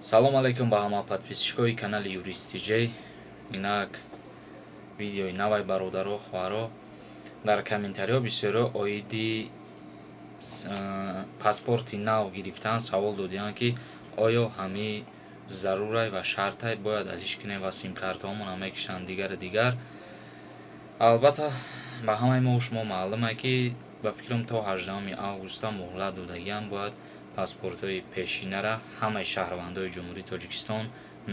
Салом алейкум ба ҳама подписчикои канали Юрист Тиҷей. Инак видеои навай, бародаро, хоҳаро. Дар комментариҳо бисёриҳо оиди паспорти нав гирифтан савол додианд, ки оё ҳами зарурай ва шартай, бояд алиш кунем ва симкартаҳомонро мекушанд, дигару дигар. Албатта, ба ҳамаи мо шумо маълуме, ки ба фикрам, то 18 августа муҳлат додагианд, бояд паспортҳои пешинара ҳамаи шаҳрвандои Ҷумҳурии Тоҷикистон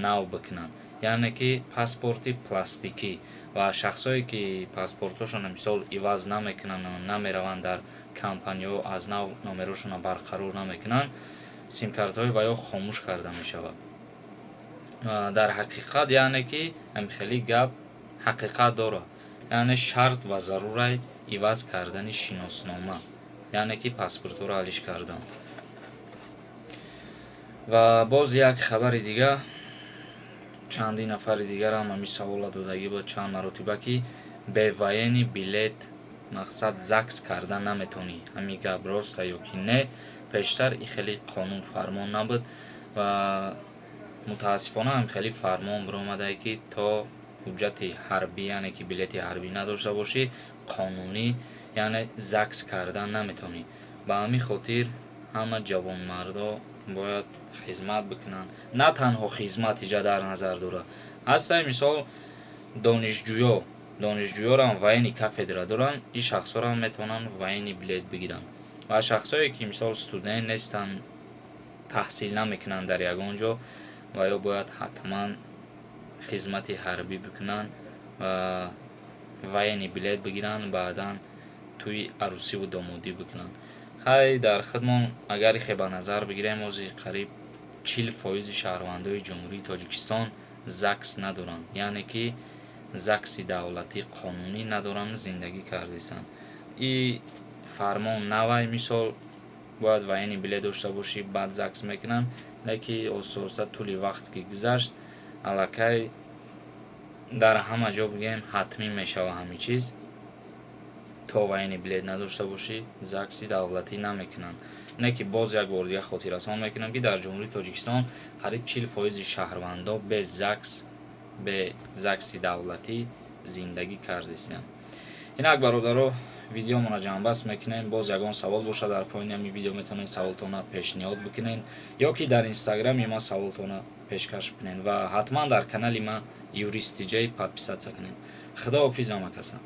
нав бикунанд, яъне ки паспорти пластикӣ. Ва шахсое ки паспортҳошонро, мисол, иваз намекунанд, намераванд дар компаниҳо, аз нав номерошонро барқарор намекунанд, симкартҳои ва ё хомӯш карда мешавад. Дар ҳақиқат, яъне ки хеле гап ҳақиқат дорад, яъне шарт ва зарурай иваз кардани шиноснома, яъне ки паспортҳоро алиш кардан. Ва боз як хабари дига: чандин нафари дигарам ҳамин савола додагӣ буд чанд маротиба, ки бе военный билет, мақсад, ЗАГС карда наметавонӣ, ҳамин гап роста ё ки не? Пештар и хеле қонун фармон набуд ва мутаассифона ҳам хеле фармон биромадае, ки то ҳуҷҷати ҳарбӣ, яъне ки билети ҳарбӣ надошта бошӣ, қонунӣ, яъне ЗАГС кардан наметавонӣ. Ба ҳамин хотир ҳама ҷавонмардо бояд хизмат бикунанд. На танҳо хизмат иҷа дар назар дорад, ҳастай, мисол, донишҷӯё, донишҷӯёрам военный кафедра доранд, ин шахсҳоро метавонанд военный билет бигиранд. Ва шахсое ки, мисол, студент нестанд, таҳсил намекунанд дар ягон ҷо, ва ё бояд ҳатман хизмати ҳарбӣ бикунанд ва военный билет бигиранд, баъдан тӯи арӯсиву домодӣ бикунанд. Хай, дар худмон агар ихе ба назар бигирем, ҳозир қариб 40 фоизи шаҳрвандои Ҷумҳурии Тоҷикистон ЗАГС надоранд, яъне ки ЗАГСи давлатӣ қонунӣ надоранд, зиндагӣ кардисанд. И фармон навай, мисол, бояд военный билет дошта бошӣ, баъд ЗАГС мекунанд, леки оста оста тӯли вақт ки гузашт, аллакай дар ҳама ҷо, бигӯем, ҳатмӣ мешавад ҳамин чиз: то военный билет надошта бошӣ, ЗАГСи давлатӣ намекунанд. Не ки боз як бори дигар хотиррасон мекунам, ки дар Ҷумҳурии Тоҷикистон қариб 40 фоизи шаҳрвандо бе ЗАГС, бе ЗАГСи давлатӣ зиндагӣ кардисанд. Инак, бародаро, видеомонро ҷамъбаст мекунем. Боз ягон савол бошад, дар поёни ҳамин видео метавонед саволтонро пешниҳод бикунед ё ки дар инстаграми ман саволтонро пешкаш бикунед ва ҳатман дар канали ман Юрист Тиҷай подписаться кунед. Худоҳофиз ҳама каса.